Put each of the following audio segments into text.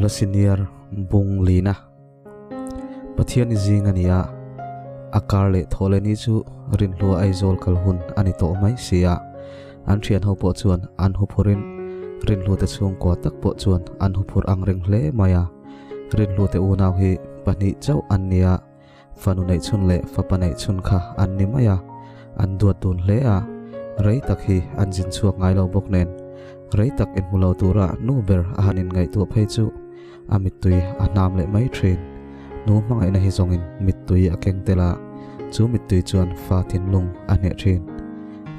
Nula senior bung lina. Pathian i zing a ni a, a kar leh thaw leh ni chu Rinhlua Aizawl kal hun a ni tawh mai si a. An thian ho pawh chuan an huphurhin Rinhlute chhungkua tak pawh chuan an huphurh ang reng hle mai a. Rinhlute unau hi pahnih chauh an ni a, fanu neih chhun leh fapa neih chhun kha an ni mai a, an duat dun hle a, rei tak hi an zin chhuak ngai lo bawk nen, rei tak inhmu lo tura nu ber a han inngaihtuah phei chu a mittui a hnam leh mai thin. Nu hmangaihna hi zawngin mittui a keng tel a, chu mittui chuan fa thinlung a hneh thin.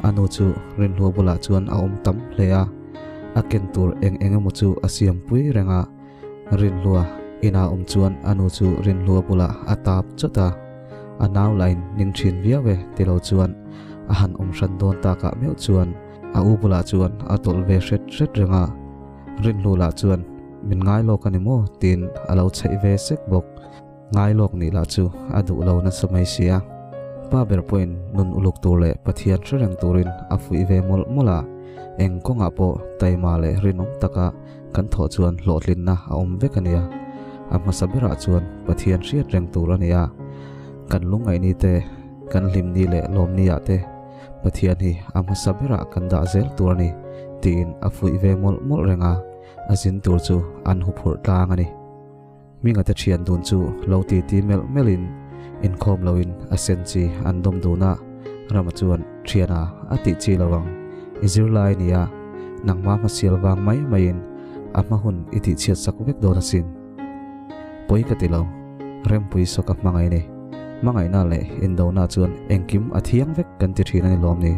A nu chu Rinhlua bulah chuan a awm tam hle a, a ken tur eng eng emaw chu a siampui reng a, Rinhlua inah awm chuan a nu chu Rinhlua bulah a tap chawt a, a nau lain ning thin viau e ti lo chuan a han awm hran dawn takah meuh chuan a u bulah chuan a tawlh ve hret hret reng a, Rinhlu lah chuan min ngai lawk a ni maw tiin a lo chheih ve sek bawk. Ngai lawk nih lah chu a duh lo nasa mai sia. Pa ber pawhin nun uluk tur leh Pathian hre reng turin a fuih ve mawlh mawlh a, eng kawngah pawh taima leh rinawm taka kan thawh chuan hlawhtlinna a awm vek a nia. A hmasa berah chuan Pathian hriat reng tur a ni a, kan lungngaihni te, kan hlimni leh lawmniah te Pathian hi a hmasa berah kan dah zel tur a ni tiin a fuih ve mawlh mawlh reng a, a zin tur chu an huphurh tlang a ni. Hminga te thian dun chu lo ti ti melh melhin inkhawm loin a sen chi an dawm dun a, Rama chuan thiana a tih chi lo ang, i zirlai a nia, nangma hmasial vang mai maiin a hma hun i tihchhiat sak vek dawn asin. Pawi ka ti lo, Rempui saw ka hmangaih ni. Hmangaihna leh indona chuan engkim a thiang vek kan ti thin a ni lawm ni?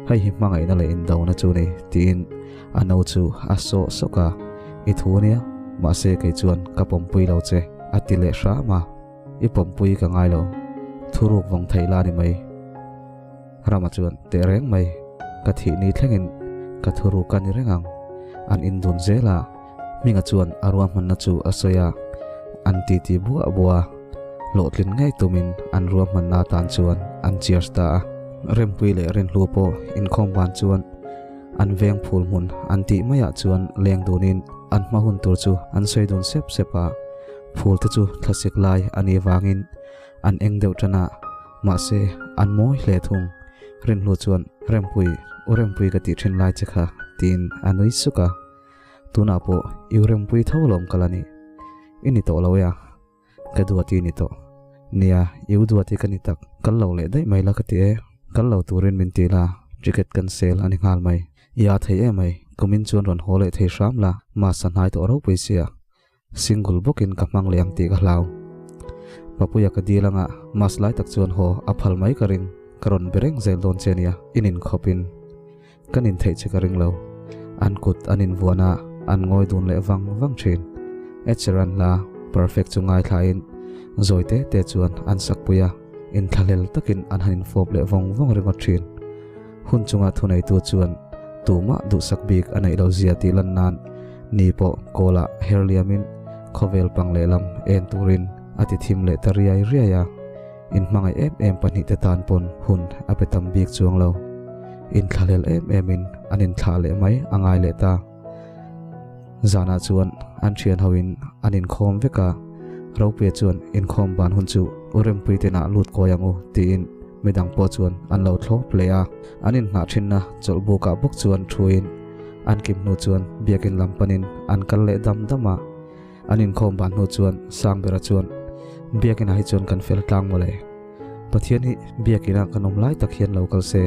Hei hi hmangaihna leh indona chu ni tiin A no chu a sawh sawk a, I thu ania, mahse kei chuan ka pawmpui lo che, a ti leh hram a. I pawmpui ka ngai lo, thuruk vawng thei la ni mai. Rama chuan teh reng mai, ka thih ni thlengin ka thuruk a ni reng ang, an indun zel a. Hminga chuan a ruahmanna chu a sawi a, an titi buah buah a, hlawhtlin ngei tumin an ruahmanna atan chuan an cheers ta a. Rempui leh Rinhlu pawh inkhawm van chuan An veng phul hmun an tih maiah chuan leng dunin an hma hun tur chu an sawi dun sep sep a, phul te chu thlasik lai a nih vangin an eng deuh tan a, mahse an mawi hle thung. Rinhlu chuan Rempui, U Rempui ka tih thin lai che kha tiin a nui suk a, tunah pawh I U Rempui tho lawm ka la ni, i ni tawh lo e a. Ka duati ni tawh. Nia, i u duati ka ni tak. Kal lo leh daih mai la ka ti e. Kal lo turin min ti la, ticket kan sel a ni nghal mai. I a thei em ai, kumin chuan rawn haw leh thei hram la, masa hnai tawh ropui sia. Single bawkin ka hmang leh ang tih ka hlau. Papuia ka dil anga, mas lai tak chuan haw a phal mai ka ring. Ka rawn be reng zel dawn che nia, i nin khawpin. Ka nin theih che ka ring lo. An kut an invuan a, an ngawi dun leh vang vang thin. Ed Sheeran hla Perfect chu ngaithlain zawi te te chuan an sakpui a, inthlahlel takin an han infawp leh vawng vawng ringawt thin. Hun chunga thuneitu chuan tumah duhsak bik a neih lo zia tih lan nan ni pawh kawlah her liamin khawvel pang lehlam en turin a ti thim leh ta riai riai a. Inhmangaih em em pahnihte tan pawn hun a pe tam bik chuang lo. Inthlahlel em emin an inthlah leh mai a ngai leh ta. Zanah chuan an thian hoin an inkhawm vek a, Ropuia chuan inkhawm ban hun chu U Rempui tenah lut kawi ang u tiin midang pawh chuan an lo thlawp leh a. An inhnah thinna chawlhbukah bawk chuan thuin an kim hnu chuan biakin lam panin an kal leh dam dam a. An inkhawm ban hnu chuan Sangbera chuan, Biakinah hi chuan kan fel tlang mawle. Pathian hi biakinah kan awm lai tak hian lo kal se,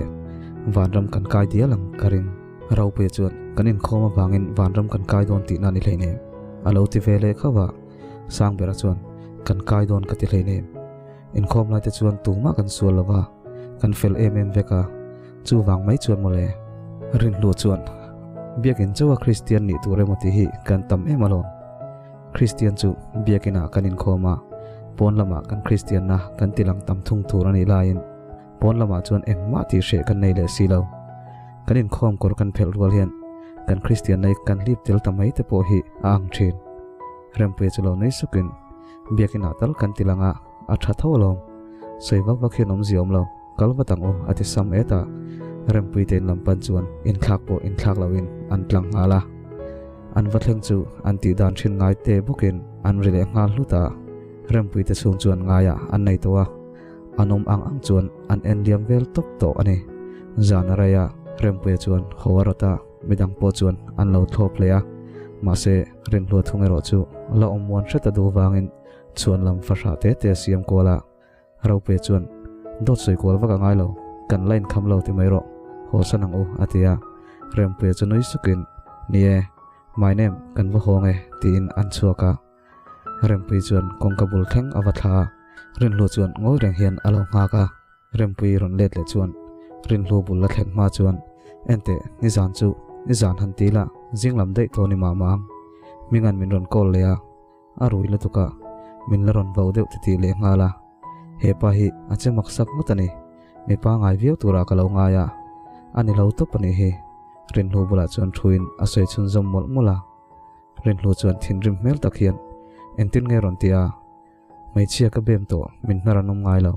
vanram kan kai dial ang ka ring. Ropuia chuan, Kan inkhawm avangin vanram kan kai dawn tihna ni hleinem, a lo ti ve leh khauh a. Sangbera chuan, Kan kai dawn ka ti hleinem. Inkhawm laite chuan tumah kan sual lo va, kan fel em em vek a, chuvang mai chuan mawle. Rinhlu chuan, Biakin chaua Kristian nih tur emaw tih hi kan tam em alawm. Kristian chu biakinah kan inkhawm a, pawn lamah kan Kristianna kan ti lang tam thung tur a nih laiin pawn lamah chuan engmah tih hreh kan nei leh si lo. Kan inkhawm kawr kan phelh rual hian kan Kristianna hi kan hlip tel ta mai te pawh hi a ang thin. Rempuia chu lo nui sukin, Biakinah tal kan ti lang a, a tha tho alawm. Sawi vak vak hian awmzia awm lo, kal vat ang u a ti sam et a. Rempui te in lam pan chuan inthlak pawh inthlak loin an tlang nghal a. An va thleng chu an tih dan thin ngai te bawkin an ri leh nghal hlut a, Rempuii te chhung chuan ngaiah an nei tawh a, an awm ang ang chuan an en liam vel tawp tawh a ni. Zan a rei a, Rempuia chuan haw a rawt a, midang pawh chuan an lo thlawp hle a, mahse Rinhlua thung erawh chu la awm muan hret a duh vangin chhuan lam fahrah te te a siam kual a. Ropuia chuan, Dawt sawi kual vak a ngai lo, kan la inkham lo ti mai rawh, haw san ang u, a ti a. Rempuia chu nui sukin, Ni e, my name, kan va hawng e, tiin an chhuak a. Rempuii chuan kawngka bul thleng a va thla a, Rinhlu chuan ngawi reng hian a lo nghak a. Rempuii rawn let leh chuan Rinhlu bul la thlen hma chuan, Enteh, nizan chu, nizan han ti la, zing lam daih tawh ni mah mah ang. Hminga'n min rawn call leh a. A rui lutuk a, min la rawn vau deuh titih leh nghal a. He pa hi a che mak sak ngawt a ni. Mi pangai viau turah ka lo ngai a, a ni lo tawp a nih hi. Rinhlu bulah chuan thuin a sawi chhunzawm mawlh mawlh a. Rinhlu chuan thinrim hmel tak hian, Engtin nge rawn ti a? Hmeichhia ka bem tawh, min hnar an awm ngai lo.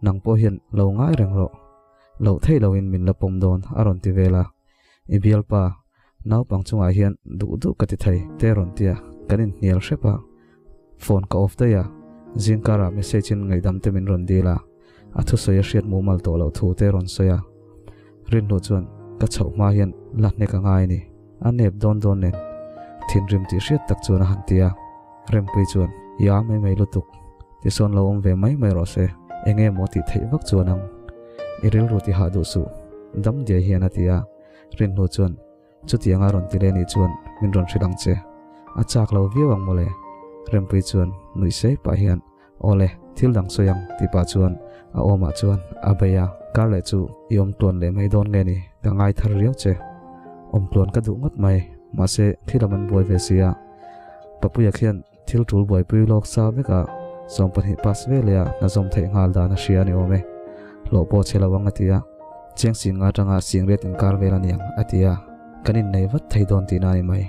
Nang pawh hian lo ngai reng rawh. Loh theih loin min la pawm dawn a rawn ti vel a. I bialpa, naupang chungah hian duh duh ka ti thei te rawn tia kan inhnial hrep a. Phone ka off daih a, zingkarah message in ngaihdam te min rawn dil a, a thusawi a hriat mumal tawh loh thu te rawn sawi a. Rinhluh chuan ka chhoh hma hian la hnek a ngai a ni, a nep dawn dawn nen thinrim tih hriat tak chuan a han ti a. Rempui chuan, Ya mai mai lutuk, tisawn lo awm ve mai mai rawh se, eng nge maw tih theih vak chuan ang? I rilru ti hah duh suh, dam diai hian a ti a. Rinhlu chuan, Chutiang a rawn ti leh nih chuan min rawn hrilh ang che, a chak lo viau ang mawle. Rempui chuan nuih sei pah hian, Awle, thil dang sawi ang tih pah chuan a awmah chuan a bei a, kar leh chu i awm tluan leh mai dawn nge ni, ka ngai thar riau che. Awm tluan ka duh ngawt mai, mahse thil a man buai ve si a. Papuia khian thil tul buaipui lawk sa vek a, 12 pass ve leh a hna zawm theih nghal dan a hria a ni awm e. Hlawh pawh chhe lo ang a ti a, chiang sing nga atanga sing riat inkar vel a niang a ti a, kan innei vat thei dawn tihna a ni mai.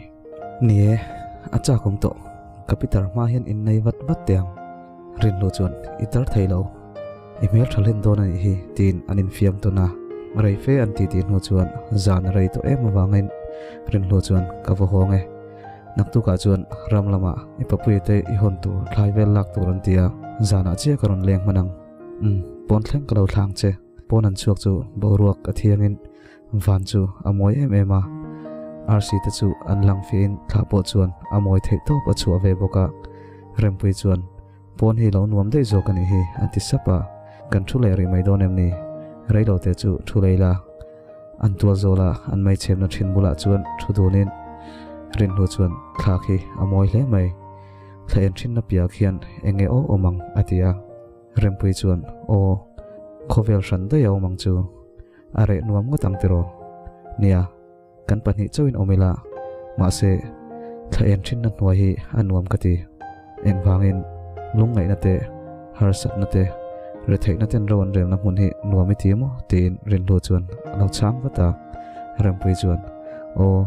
Ni e, a chak awm tawh. Ka pitar hma hian innei vat vat teh ang. Rinlu chuan, I tar thei lo. I hmel tha hlen dawn a nih hi, tiin an infiam tawn a. Rei fe an titi hnu chuan zan a rei tawh em avangin Rinlu chuan, Ka va hawng e. Naktukah chuan ram lamah i papuia te i hawn tur thlai vel lak tur an ti a, zanah chiah ka rawn leng hman ang. Umm, pawn thleng ka lo thlang che. Pawn an chhuak chu boruak a thiangin Van chu a mawi em em a, arsi te chu an lang fiahin thla pawh chuan a mawi theih tawp a chhuah ve bawk a. Rempui chuan, Pawn hi lo nuam daih zawk a nih hi, a ti sap a. Kan thu leh rih mai dawn em ni? Reilo te chu thu lei la. An tual zawl a, an meichhemna thin bulah chuan thu dunin Rinhlu chuan, Thla khi a mawi hle mai. Thla en thinna piah khian eng nge aw awm ang? a ti a. Rempui chuan, Aw, khawvel hran daih a awm ang chu. A reh nuam ngawt ang tiraw? Nia, kan pahnih chauhin awm ila, mahse, thla en thinna hnuai hi a nuam ka ti. Engvangin, lungngaihna te, harsatna te, retheihna ten ro an relna hmun hi nuam i ti maw? tiin Rinhlu chuan a lo chhang vat a. Rempui chuan, Aw,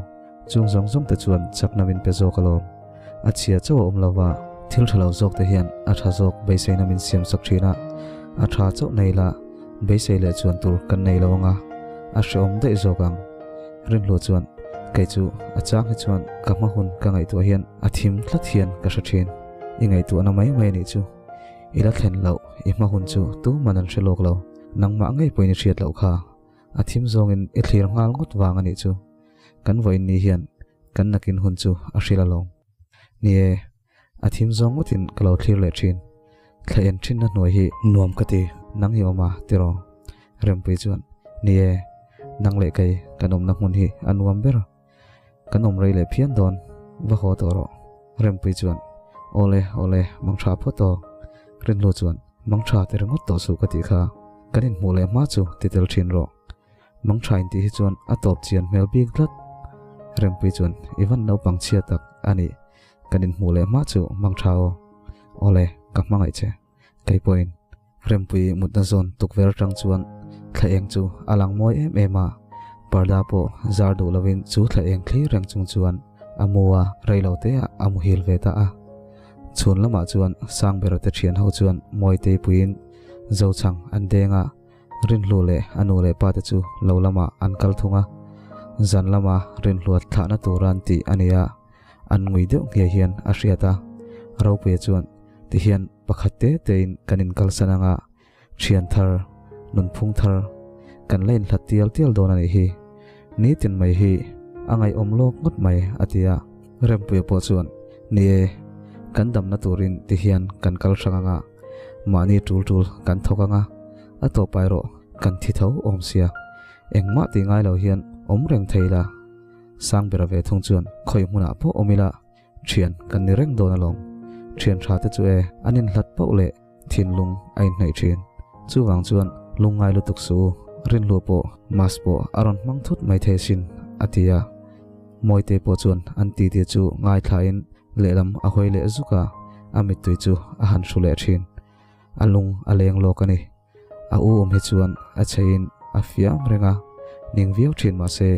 chung zawng zawng te chuan chakna min pe zawk alawm. A chhia chauh a awm lova, thil tha lo zawk te hian a tha zawk beiseina min siam sak thin a, a tha chauh nei la beisei leh chuan tur kan nei lo anga, a hrehawm daih zawk ang. Rinhlu chuan, Kei chu a chang hi chuan ka hma hun ka ngaihtuah hian a thim tlat hian ka hre thin. I ngaihtuahna mai mai a nih chu. I la thlen loh, i hma hun chu tuman an hre lawk lo. Nangmah ngei pawhin i hriat loh kha. A thim zawngin i thlir nghal ngawt vang a nih chu. Kan vawiin ni hian kan nakin hun chu a hrilh alawm. Ni e, a thim zawng ngawtin ka lo thlir leh thin. Thla en thinna hnuai hi nuam ka ti, nang hi awm a, tiraw? Rempui chuan, Ni e, nang leh kei kan awmna hmun hi a nuam ber. Kan awm rei leh phian dawn, va haw tawh rawh. Rempui chuan, Awle, awle, mang tha phawt aw. Rinhlu chuan, Mang tha ti ringawt tawh suh ka tih kha, kan inhmuh leh hma chu ti tel thin rawh. Mang tha intih hi chuan a tawp chian hmel bik tlat. Rempui chuan i van naupang chhia tak a nih, kan inhmuh leh hma chu mang tha aw. Awle, ka hmangaih che. Kei pawhin Rempui mutna zawn tukver atang chuan thla eng chu a lang mawi em em a, parda pawh zar duh lovin chu thla eng thlir reng chung chuan a mu a, reilo te ah a muhil ve ta a. Chhun lamah chuan Sangbera te thian ho chuan Mawitei puiin Zochhang an deng a, Rinhlu leh a nu leh pa te chu lo lamah an kal thung a, zan lama Rinhlua thlahna tura an tih a ni a. An ngui deuh nghe hian a hriat a. Ropuia chuan tihian pakhat te tein kan inkalsan anga thian thar, nunphung thar kan la inhlat tial tial dawn a nih hi. Nitin mai hi a ngaihawm lawk ngawt mai a ti a. Rempuia pawh chuan, Ni e, kan damna turin tihian kan kal hrang anga, mahni tul tul kan thawk anga, a tawp erawh kan thi tho awm sia. Engmah tih ngai lo hian awm reng thei ila. Sangbera ve thung chuan khawi hmunah pawh awm ila thian kan ni reng dawn alawm. Thian tha te chu e an inhlat pauh leh thinlung a inhnaih thin. Chuvang chuan lungngai lutuk suh u, rinhlu pawh mask pawh a rawn hmang thut mai thei sin a ti a. Mawite pawh chuan an titi chu ngaithlain lehlam a hawi leh zuk a, a mittui chu a han hru leh thin. A lung a leng lawk a ni. A u awm hi chuan a cheiin a fiam reng a, ning viau thin mah se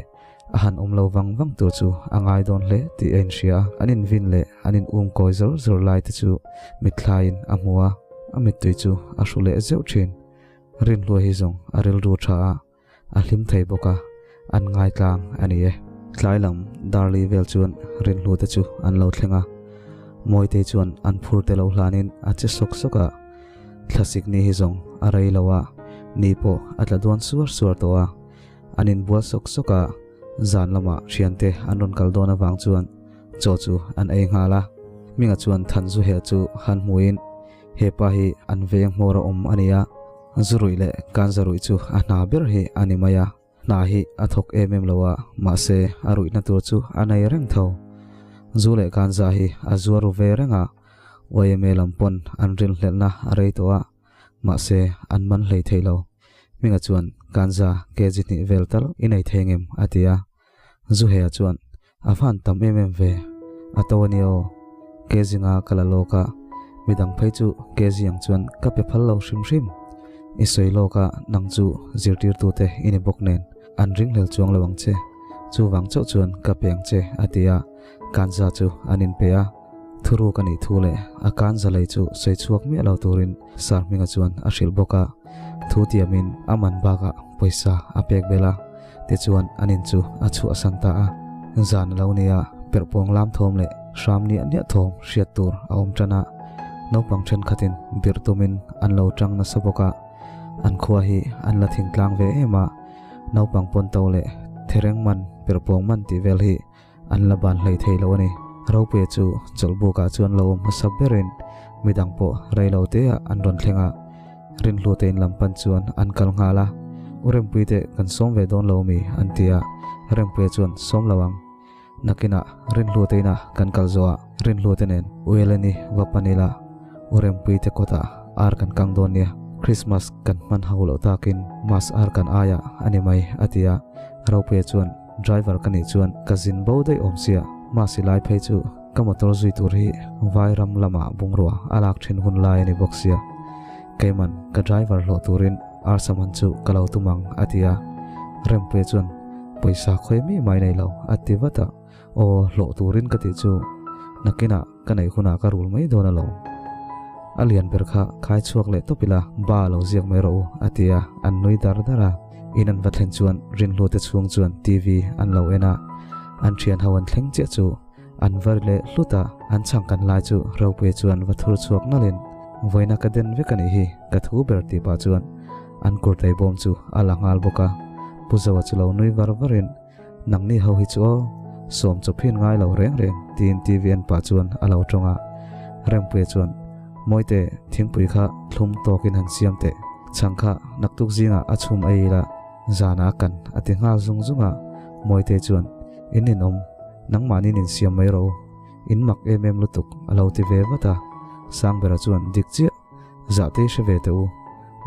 a han awm lo vang vang tur chu a ngai dawn hle tih a inhria a. An invin leh an in um kawi zawr zawr lai te chu mitthlaiin a hmu a, a mittui chu a hru leh zeuh thin. Rinhlua hi zawng a rilru tha a, a hlim thei bawk a, an ngaitlang a ni e. Tlai lam Darli vel chuan Rinhlu te chu an lo thleng a, Mawitei chuan an phur te lo hlanin a che sawk sawk a, thlasik ni hi zawng a rei lo a, ni pawh a tla duan suar suar tawh a, an inbual sawk sawk a, zan lamah thiante an rawn kal dawn avang chuan chaw chu an ei nghal a, Hminga chuan Thanzu heh chu han hmuin hepa hi an veng hmawr a awm a ni a. Zuruih leh Kanzaruih chu a hna ber hi a ni mai a, hna hi a thawk em em lo a, mahse a ruihna tur chu a nei reng tho. Zu leh Kanza hi a zuar ru ve reng a, YMA lam pawn an rinhlelhna a rei tawh a, mahse an man hlei thei lo. Hminga chuan Kanza kg hnih vel tal i nei thei ngem? a ti a, Zuhea chuan A van tam em em ve, a to a nia aw. Ke zinga ka la lawk a, midang phei chu ke ziang chuan ka pe phal lo hrim hrim. I sawi lawk a, nang chu zirtirtute i ni bawk nen an ringhlel chuang lo ang che. Chuvang chauh chuan ka pe ang che a ti a, kanza chu an inpe a. Thuruk a nih thu leh a kanza lei chu sawi chhuak miah lo turin Sir Hminga chuan a hrilh bawk a, thu tiamin a man bakah pawisa a pek belh a. Tichuan an in chu a chhuahsan ta a, zan a lo ni a, perhpawng lam thawm leh hram niah niah thawm hriat tur a awm tan a, naupang thenkhatin birh tumin an lo tang nasa bawk a, an khua hi an la thingtlang ve em a, naupang pawn to leh thereng man perhpawng man tih vel hi an la ban hlei thei lo a ni. Ropuia chu chawlhbukah chuan lo awm hmasa berin midang pawh rei lo teah an rawn thleng a, Rinhlute in lam pan chuan an kal nghal a, U Rempuii te kan sawm ve dawn lo mi? an ti a, Rempuia chuan sawm lo ang. Nakinah Rinhlute inah kan kal zawh a, Rinhlute nen U Eleni va pan ila, U Rempuii te kawtah ar kan kang dawn nia, Christmas kan hman ho loh takin Mas ar kan aiah a ni mai a ti a, Ropuia chuan Driver ka nih chuan ka zin bo daih awm sia, mahse lai phei chu ka motor zui tur hi vai ram lamah bungrua a lak thin hun lai a ni bawk sia. Keiman ka driver hlawh turin arsa man chu ka lo tum ang a ti a. Rempuia chuan pawisa khawi mi mai nei lo a ti vat a, aw hlawh turin ka tih chu nakinah ka neih hunah ka rul mai dawn alawm. A lian ber kha khai chhuak leh tawp ila ba lo ziak mai rawh u a ti a, an nui dar dar a. In an va thlen chuan Rinhlute chhung chuan TV an lo en a, an thian ho an thleng chiah chu an va ri leh hlut a, an chhang kan lai chu Ropuia chuan va thur chhuak nalhin vawiina ka den vek a nih hi ka thu ber tih pah chuan an kurtai bawm chu a la nghal bawk a, Pu Zoa chu lo nui var varin Nangni ho hi chu aw, sawm chawp hian ngai lo reng reng tiin TV en pah chuan a lo tawng a. Rempuia chuan, Mawite, thingpui kha thlum tawkin han siam teh. Chhang kha naktuk zingah a chhum ei ila, zanah a kan a ti nghal zung zung a. Mawite chuan, In inawm, nangmahniin insiam mai rawh u. In mak em em lutuk a lo ti ve vat a. Sangbera chuan, Dik chiah, Zahtei hre ve teh u,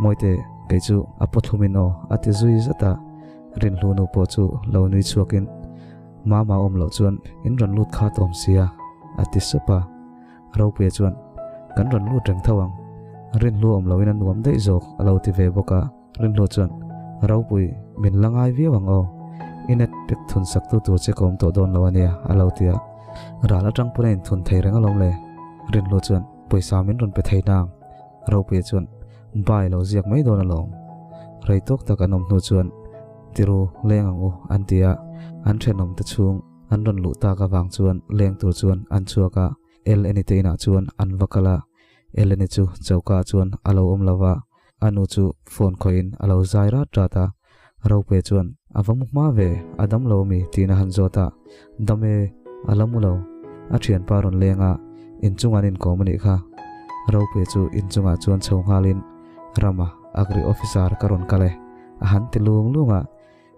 Mawite, kei chu a paw thlumin aw, a ti zui zat a. Rinhlu nu pawh chu lo nui chhuakin, Mama awm loh chuan in rawn lut kha tawm sia, a ti sup a. Ropuia chuan, Kan rawn lut reng tho ang, Rinhlu awm loin a nuam daih zawk, a lo ti ve bawk a. Rinhlu chuan, Ropui, min la ngai viau ang aw, i net pek thun sak tu tur che ka awm tawh dawn lo a nia, a lo ti a. Ral atang pawn a inthun thei reng alawm le, Rinhlu chuan. Pawisa min rawn pe thei nang. Ropuia chuan Bai lo ziak mai dawn alawm. Rei tawk tak an awm hnu chuan Tiru leng ang u an ti a, an thenawm te chhung An rawn luh tak avang chuan leng tur chuan an chhuak a, Eleni te inah chuan an va kal a. Eleni chu choka ah chuan a lo awm lo va, a nu chu phone khawih in a lo zai rat rat a. Rope chuan, A va mu hma ve, a dam lo ami? tiin a han zawt a. Dam e, a la mu lo. A thianpa rawn leng a, inchung an inkawm a nih kha. Rope chu inchungah chuan chho nghalin, Rama, Agri Officer ka rawn kal e, a han ti lung lung a.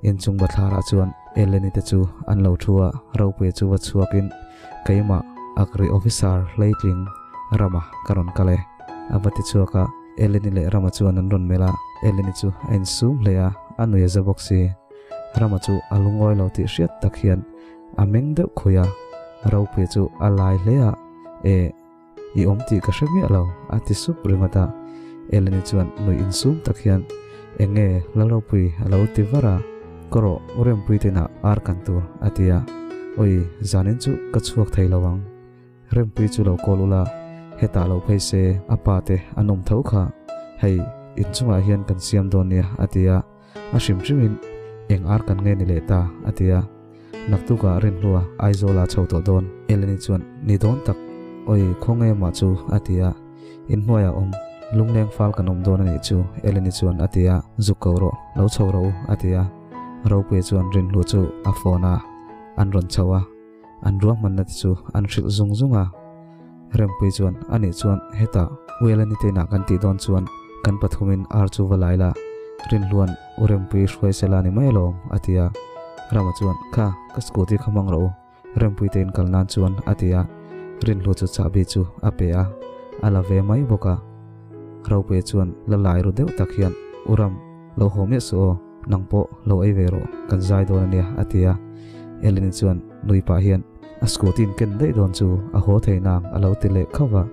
Inchung bathlarah chuan Eleni te chu an lo thu a, Ropuia chu va chhuakin, Keimah, Agri Officer hleitling Rama ka rawn kal e, a va ti chhuak a. Eleni leh Rama chuan an rawn melh a, Eleni chu a insum hle a, a nui a za bawk si. Rama chu a lungawi lo tih hriat tak hian a meng deuh khui a, Ropuia chu a lai hle a, E. I awm tih ka hre miah lo, a ti sup ringawt a. Eleni chuan nuih insum tak hian, Eng nge Lalropui a lo ti var a, Ka rawh u Rempui te inah ar kan tur, a ti a. Awi, zanin chu ka chhuak thei lo ang. Rempui chu lo call ula, hetah lo phei se a pa te an awm tho kha. Hei, inchungah hian kan siam dawn nia, a ti a. A hrim hrimin eng ar kan nge ni leh ta, a ti a. Naktukah Rinhlua Aizawl-a chho tawh dawn. Eleni chuan, Ni dawn tak, awi khawnge mah chu, a ti a. Inhnuaiah awm, lungleng fal kan awm dawn a nih chu, Eleni chuan a ti a. Zuk ko rawh, lo chho rawh u, a ti a. Ropuia chuan Rinhlua chu a phone a, an rawn chho a. An ruahmanna te chu an hrilh zung zung a. Rempui chuan, Anih chuan hetah U Eleni te inah kan tih dawn chuan kan pathumin ar chu va lai la, Rinhluan U Rempui hruai sela ni mai alawm, a ti a. Rama chuan, Kha, ka scooty kha hmang rawh u, Rempui te in kal nan chuan, a ti a. Rinhlu chu chahbi chu a pe a, a la ve mai bawk a. Ropuia chuan la lai ru deuh tak hian, U Ram, lo haw miah suh aw, nang pawh lo ei ve rawh, kan zai dawn a nia, a ti a. Eleni chuan nui pah hian, A scooty in ken daih dawn chu a haw thei nang, a lo ti leh khauh a.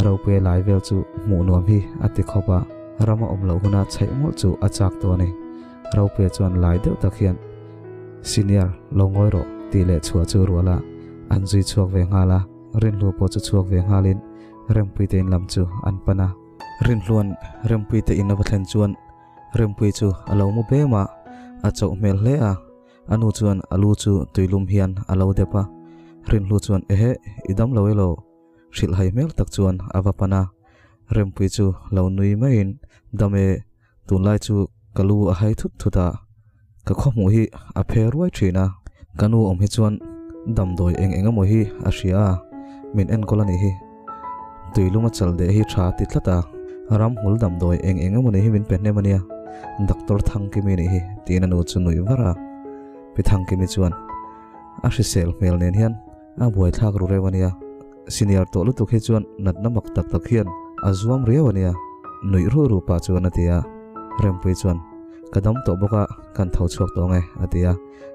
Ropuia lai vel chu hmuh nuam hi a ti khawp a, rama awm loh huna chhaih mawlh chu a chak tawh a ni. Ropuia chuan lai deuh tak hian, Senior, lo ngawi rawh, tih leh chhuah chu rual a, an zui chhuak ve nghal a. Rinhlu pawh chu chhuak ve nghalin Rempuite in lam chu an pan a. Rinhluan Rempuite in a va thlen chuan Rempuii chu a lo mu bem a, a chauh hmel hle a. A nu chuan a lu chu tuilum hian a lo dep a. Rinhlu chuan Ehe, i dam lo elaw? Hrilhhai hmel tak chuan a va pan a. Rempuii chu lo nui maiin Dam e, tunlai chu ka lu a hai thut thut a, ka khawhmuh hi a phe ruai thin a. Ka nu awm hi chuan damdawi eng eng emaw hi a hria a, min enkawl a nih hi. Tuilum a chal deh hi tha ti tlat a, ramhmul damdawi eng eng emaw ni hi min pe hnem a nia, Doctor Thangkimi nih hi, tiin a nu chu nuih var a. Pi Thangkimi chuan a hrisel hmel nen hian a buaithlak ru reuh a nia, senior tawh lutuk hi chuan natna mak tak tak hian a zuam riau a nia, nuih ruh ruh pah chuan a ti a. Rempui chuan, Ka dam tawh bawk a, kan tho chhuak tawh ang e, a ti a.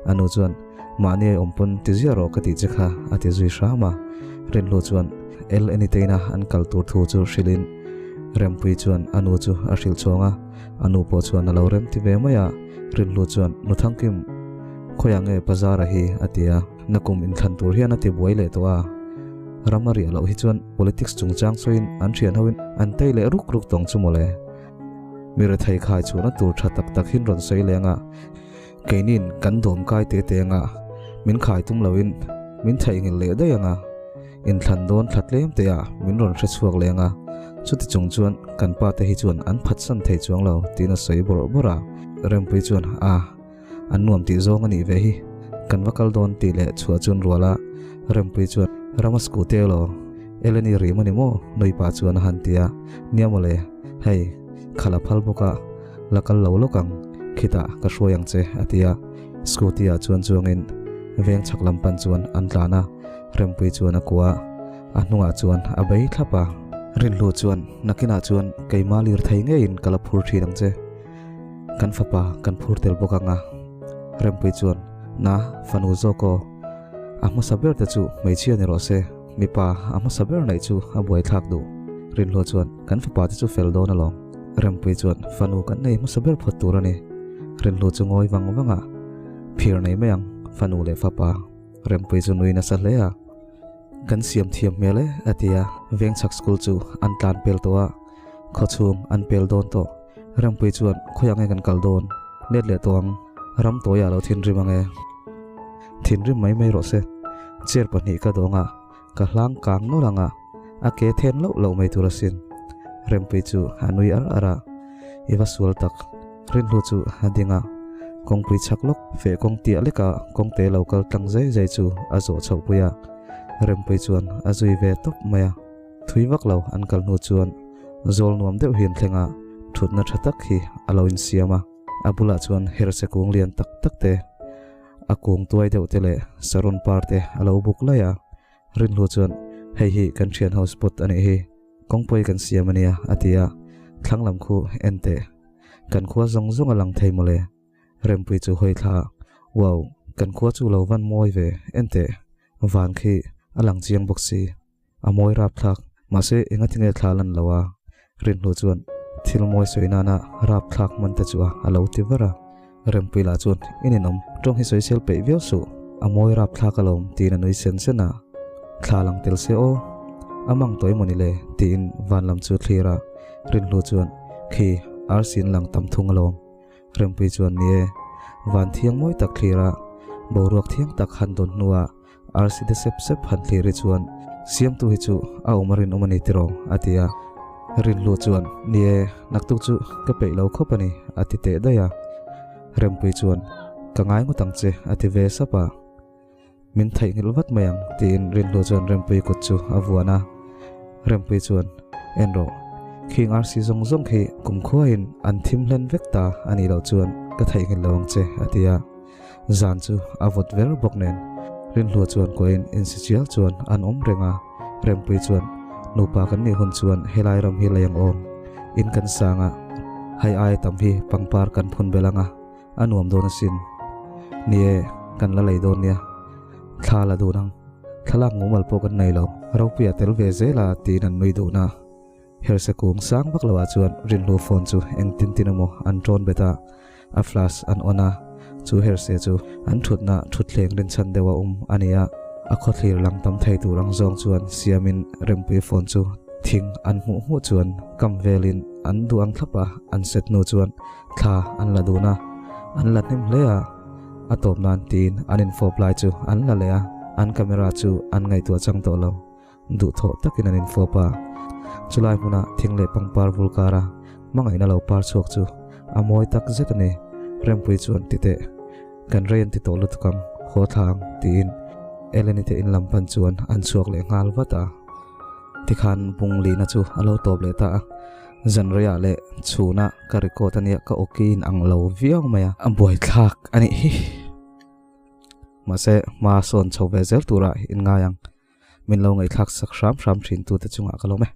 A nu chuan, Mahni a awm pawn ti ziah rawh ka tih che kha, a ti zui hram a. Rinhlu chuan El Eniteina an kal tur thu chu hrilhin Rempui chuan a nu chu a hrilh chhuang a, a nu pawh chuan a lo rem ti ve mai a. Rinhlu chuan, Nu Thangkim, khawiah nge Bazara hi? a ti a. Nakum inthlan tur hian a ti buai leh tawh a. Ram a riah loh hi chuan politics chungchang sawiin an thian hoin an tei leh ruk ruk tawng chu mawle. Mi rethei khai chhuahna tur tha tak tak hin rawn sawi leng a. Keinin kan dawm kai te te anga min khai tum loin min theihngilh leh daih anga inthlan dawn thla tlem te ah min rawn hre chhuak leh anga chuti chung chuan kan pa te hi chuan an phatsan thei chuang lo tiin a sawi bawrh bawrh a. Rempui chuan a an nuam tih zawng a nih ve hi kan va kal dawn tih leh chhuah chuan rual a Rempui chuan Rama scooty elaw Eleni rim a ni maw nui pah chuan a han ti a nia mawle hei khalh a phal bawk a la kal lo lawk ang, khitah ka hruai ang che a ti a, scooty ah chuan chuangin veng chhak lam pan chuan an tlan a, Rempui chuan a kuah a, a hnungah chuan a bei thlap a. Rinhlu chuan nakinah chuan keima lirthei ngeiin ka la phur thin ang che, kan fapa kan phur tel bawk ang a, Rempui chuan na fanu zawk aw, a hmasa ber te chu hmeichhia ni rawh se, mipa a hmasa ber neih chu a buaithlak duh, Rinhlu chuan kan fapa te chu fel dawn alawm. Rempui chuan fanu kan nei hmasa ber phawt tur a ni. Rinhlu chu ngawi vang vang a, phir nei mai ang, fanu leh fapa. Rempui chu nui nasa hle a, Kan siam thiam hmel e, a ti a. Vengchhak school chu an tlan pel tawh a, khawchhung an pel dawn tawh. Rempui chuan khawiah nge kan kal dawn? Let leh tawh ang, ram tawiah lo thinrim ang e. Thinrim mai mai rawh se. Chair pahnih ka dawng a, ka hlang kang nawlh ang a, a ke then loh loh mai tur asin. Rempui chu a nui ar ar a, I va sual tak. Rinhlu chu a ding a, kawngpui chhak lawk feh kawng tiah leka kawngte lo kal tlang zai zai chu a zawh chhoh pui a. Rempui chuan a zui ve tawp mai a. Thui vak lo an kal hnu chuan zawl nuam deuh hi an thleng a, thutna tha tak hi a lo insiam a. A bulah chuan herse kung lian tak tak te, a kung tuai deuh te leh saron par te a lo buk laih a. Rinhlu chuan, Hei hi kan thian ho spot a nih hi, kawngpui kan siam a nia, a ti a. Thlang lam khu en teh, kan khua zawng zawng a lang thei mawle. Rempui chu hawi thla a, Wow, kan khua chu lo van mawi ve, en teh, van khi a lang chiang bawk si. A mawi rapthlak, mahse engatinge thla lan lo a? Rinhlu chuan thil mawi sawi nana rapthlak hman te chu a a lo ti var a. Rempui lah chuan, I ninawm, tawng hi sawi sel peih viau suh, a mawi rapthlak alawm tiin a nui sen sen a. Thla lang tel se aw, a mang tawh emawni le? tiin van lam chu thlir a. Rinhlu chuan, Khi, arsi in lang tam thung alawm. Rempui chuan, Ni e, van thiang mawi tak thlir a, boruak thiang tak han dawn hnuah Arsi te sep sep han thlir hi chuan Siamtu hi chu a awm a rinawm a ni tiraw? a ti a. Rinhlu chuan, Ni e, naktuk chu ka peih lo khawp a ni, a ti teh daih a. Rempui chuan, Ka ngai ngawt ang che, a ti ve sap a. Min theihnghilh vat mai ang, tiin Rinhlu chuan Rempui kut chu a vuan a. Rempui chuan, En rawh, khing arsi zawng zawng khi kumkhuain an thim hlen vek ta a nih loh chuan ka theihnghilh lo ang che, a ti a. Zan chu a vawt ver bawk nen Rinhlua chuan kuahin insi chial chuan an awm reng a, Rempui chuan nupa kan nih hun chuan helai ram hi lei ang aw, in kan sang a, hei aia tam hi pangpar kan phun belh ang a, a nuam dawn asin. Ni e, kan la lei dawn nia, thla la dun ang, thlalak mumal pawh kan nei lo, Ropuia tel ve zel a tiin an nui dun a. Herse kung sang vak loah chuan Rinhlu phone chu engtin tin emaw an tawn bet a, a flash an on a, chu Herse chu an thutna thutthleng rinchhan deuh a awm a ni a, a khawthlir lang tam thei tur ang zawng chuan siamin Rempui phone chu thing an hmuh hmuh chuan kam velin an duh ang thlap a, an set hnu chuan thla an la dun a, an la hnem hle a, a tawp nan tiin an infawp lai chu an la leh a, an camera chu an ngaihtuah chang tawh lo. Duhthawh takin an infawp a, chulai hmuna thing leh pangpar vul kara hmangaihna lo par chhuak chu a mawi tak zet a ni. Rempui chuan ti teh, kan rei an ti tawh lutuk ang, haw thla ang tiin Eleni te in lam pan chuan an chhuak leh nghal vat a. Tikhan bung lihna chu a lo tawp leh ta a, zan reiah leh chhunah ka record a nia ka awki in ang lo viau mai a, a buaithlak a nih hi. Mahse hma sawn chho ve zel turah in ngai ang. Min lo ngaihthlak sak hram hram thin tute chungah ka lawm e.